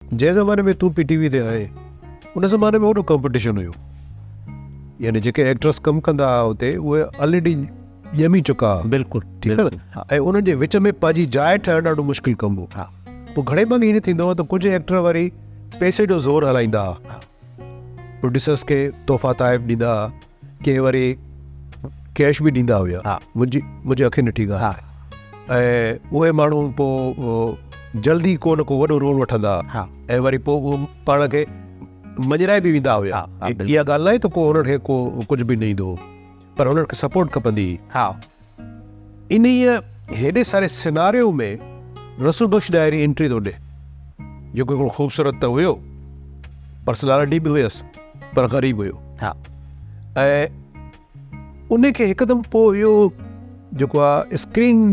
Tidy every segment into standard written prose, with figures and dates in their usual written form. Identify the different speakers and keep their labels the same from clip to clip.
Speaker 1: جنهن زماني ۾ تون پي ٽي وي تي آئين ان زماني ۾ وڏو ڪمپٽيشن هيو يعني جيڪي ايڪٽرس ڪم ڪندا هئا اتي اهي آلريڊي ڄمي چڪا هئا
Speaker 2: بلڪل
Speaker 1: ٺيڪ آهي نه ۽ انهن جي وچ ۾ پنهنجي جاء ٺاهڻ ڏاڍو مشڪل ڪم هو
Speaker 2: ها
Speaker 1: پوء گهڻي ڀاڱي ائين ٿيندو هو ته ڪجهه ايڪٽر وري پئسي جو زور هلائيندا هئا پروڊيوسرس کي تحفا تحائف ڏيندا هئا ڪي وري ڪيش به ڏيندا هيا منهنجي منهنجي اکين ڏٺي ڳالهه آهي ۽ اهي ماڻهو پوء جلدي ڪو نه ڪو وڏو رول وٺندا
Speaker 2: ها
Speaker 1: ۽ وري پوء اهو پاڻ کي مڃرائي به ويندا هيا اها ڳالهه ناهي ته ڪو هنن کي ڪو ڪجهه به نه ايندو هو پر هنن کي سپورٽ کپندي هئي
Speaker 2: ها
Speaker 1: انهيء هيڏي ساري سيناريو ۾ رسول بخش ڏاهري انٽري ٿو ڏي جيڪو هڪڙو خوبصورت ته هيو پرسنالٽي به هيس پر غريب هيو
Speaker 2: ها
Speaker 1: ۽ ان کي هڪدم پوء اهو جيڪو آ اسڪرين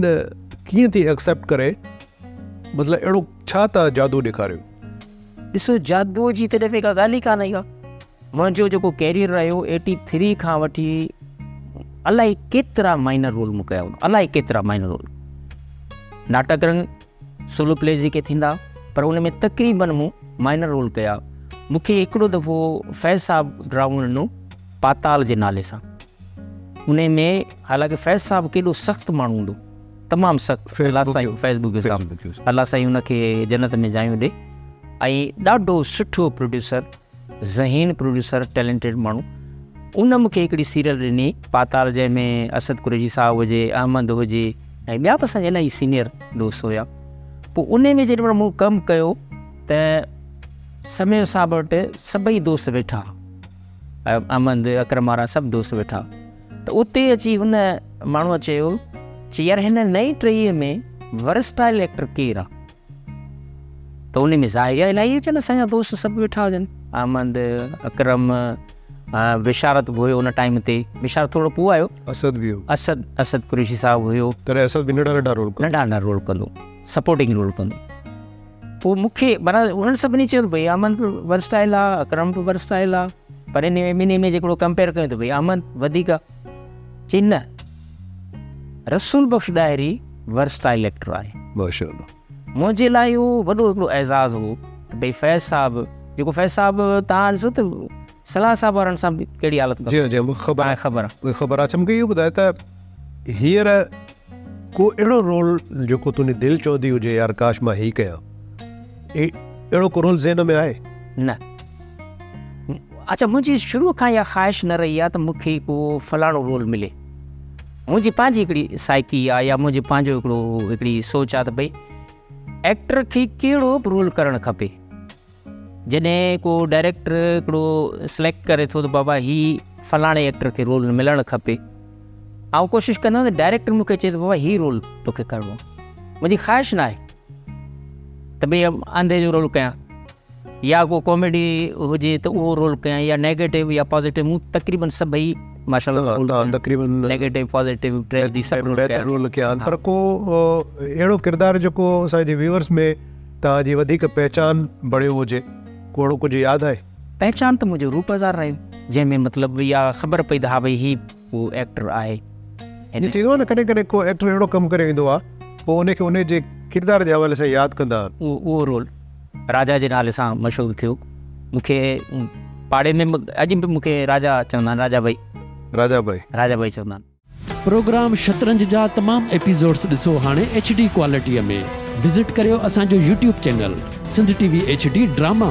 Speaker 1: ڪيئن ٿي ايڪسيپٽ ڪري مطلب اهڙو ڇا تان جادو ڏيکاريو.
Speaker 2: ڏسو جادو جي ته دفعي ڪا ڳالهه ئي ڪانه ڪا منهنجو جيڪو ڪيريئر رهيو ايٽي ٿري کان وٺي الائي ڪيترا مائنر رول مون ڪيا هوندا الائي ڪيترا مائنر رول ناٽڪ رنگ سولو پليز جيڪي ٿيندا پر ان ۾ تقريبن مون مائنر رول ڪيا. مون کي هڪڙو دفعو فيض صاحب ڊرامو ڏنو پاتال جي نالي سان. انهي ۾ حالانڪه فيض صاحب ڪيڏو سخت ماڻهو هوندو تمام سخت الله سائين فيض بگيو صاحب الله سائين ان کي جنت ۾ جايون ڏي ۽ ڏاڍو سٺو پروڊيوسر ذهين پروڊيوسر ٽيلنٽيڊ ماڻهو ان مون کي هڪڙي سيريل ڏني پاتال جنهن ۾ اسد قريشي صاحب هجي احمد هجي ۽ ٻيا به اسان جا الاهي سينيئر دوست هيا پوء ان ۾ جيڏي مهل مون ڪم ڪيو ته سميع صاحب وٽ سڀئي دوست ويٺا احمد اڪرم وارا سڀ دوست ويٺا ته اتي اچي هن ماڻهوء چيو چي يار هن نئين ٽهيء ۾ ورسٽائل ايڪٽر ڪير آ ته ان ۾ ظاهر آهي الاهي هجن اسان جا دوست سڀ ويٺا هجن احمد اڪرم بشارت به هيو ان ٽائيم تي بشارت ٿورو پوء آيو
Speaker 1: اسد به هيو
Speaker 2: اسد اسد قريشي صاحب هيو
Speaker 1: تڏهن اسد به ننڍا ننڍا رول
Speaker 2: ڪندو ننڍا ننڍا رول ڪندو سپورٽنگ رول ڪندو پوء مون کي معنيٰ انهن سڀني چيو ته ڀئي احمد به ورسٽائل آ اڪرم به ورسٽائل آ پر ان ٻنهي ۾ جيڪو ڪمپيئر ڪيو ته ڀئي احمد وڌيڪ آ چي نه رسول بخش ڏاهري ورسٽائل ايڪٽر آهي.
Speaker 1: ماشاءالله.
Speaker 2: منهنجي لاء اهو وڏو هڪڙو اعزاز هو ته ڀئي فيض صاحب جيڪو فيض صاحب تان ڏسو ته صلاح صاحب وارن سان به ڪهڙي حالت
Speaker 1: جي جي مون کي خبر
Speaker 2: آهي خبر آهي
Speaker 1: مون کي خبر آهي اڇا مون کي اهو ٻڌاء ته هينئر ڪو اهڙو رول جيڪو تنهنجي دل چوندي هجي يار ڪاش مان هي ڪيان اهڙو ڪو رول ذهن ۾ آهي؟
Speaker 2: نه اڇا منهنجي شروع کان اها خواهش نه رهي آهي ته مون کي ڪو فلاڻو رول ملي. منهنجي پنهنجي هڪڙي سائيڪي آهي يا منهنجي پنهنجو هڪڙو هڪڙي سوچ آهي ته ڀئي ايڪٽر کي ڪهڙو به رول ڪرڻ کپي. جڏهن ڪو ڊائريڪٽر هڪڙو سليڪٽ ڪري ٿو ته بابا هي فلاڻي ايڪٽر کي رول ملڻ کپي، آئون ڪوشش ڪندو آهيان ته ڊائريڪٽر مون کي چئي ته بابا هي رول توکي ڪرڻو آهي. منهنجي خواهش نه آهي ته ڀئي انڌي جو رول ڪيان. يا ڪو ڪاميڊي هجي ته اهو رول ڪيان يا نيگيٽو يا پازيٽو مون تقريبن سڀئي ماشاءالله رول
Speaker 1: ڪيا تقريبن
Speaker 2: نيگيٽو پازيٽو ٽريجڊي سڀ رول
Speaker 1: ڪيا رول ڪيا آهن پر ڪو اهڙو ڪردار جيڪو اسان جي ويورز ۾ توهان جي وڌيڪ پهچان بڻيو هجي ڪو اهڙو ڪجهه ياد آهي؟
Speaker 2: پهچان ته منهنجو روپ هزار رهيو جنهن ۾ مطلب اها خبر پئي ته ها ڀئي هي ڪو ايڪٽر آهي.
Speaker 1: ائين ٿيندو آهي نه ڪڏهن ڪڏهن ڪو ايڪٽر اهڙو ڪم ڪري ويندو آهي پوء ان کي ان جي ڪردار جي حوالي سان ياد ڪندا آهن.
Speaker 2: اهو رول راجا جي نالي سان مشهور ٿيو. مون کي پاڙي ۾ به اڄ به مون کي راجا چوندا آهن، راجا ڀائي.
Speaker 1: راجا ڀائي.
Speaker 2: راجا ڀائي چوندا آهن.
Speaker 3: پروگرام شطرنج جا تمام ايپيسوڊس ڏسو هاڻي ايڇ ڊي ڪوالٽيء ۾. وزٽ ڪريو اسان جو YouTube channel Sindh T V H D drama.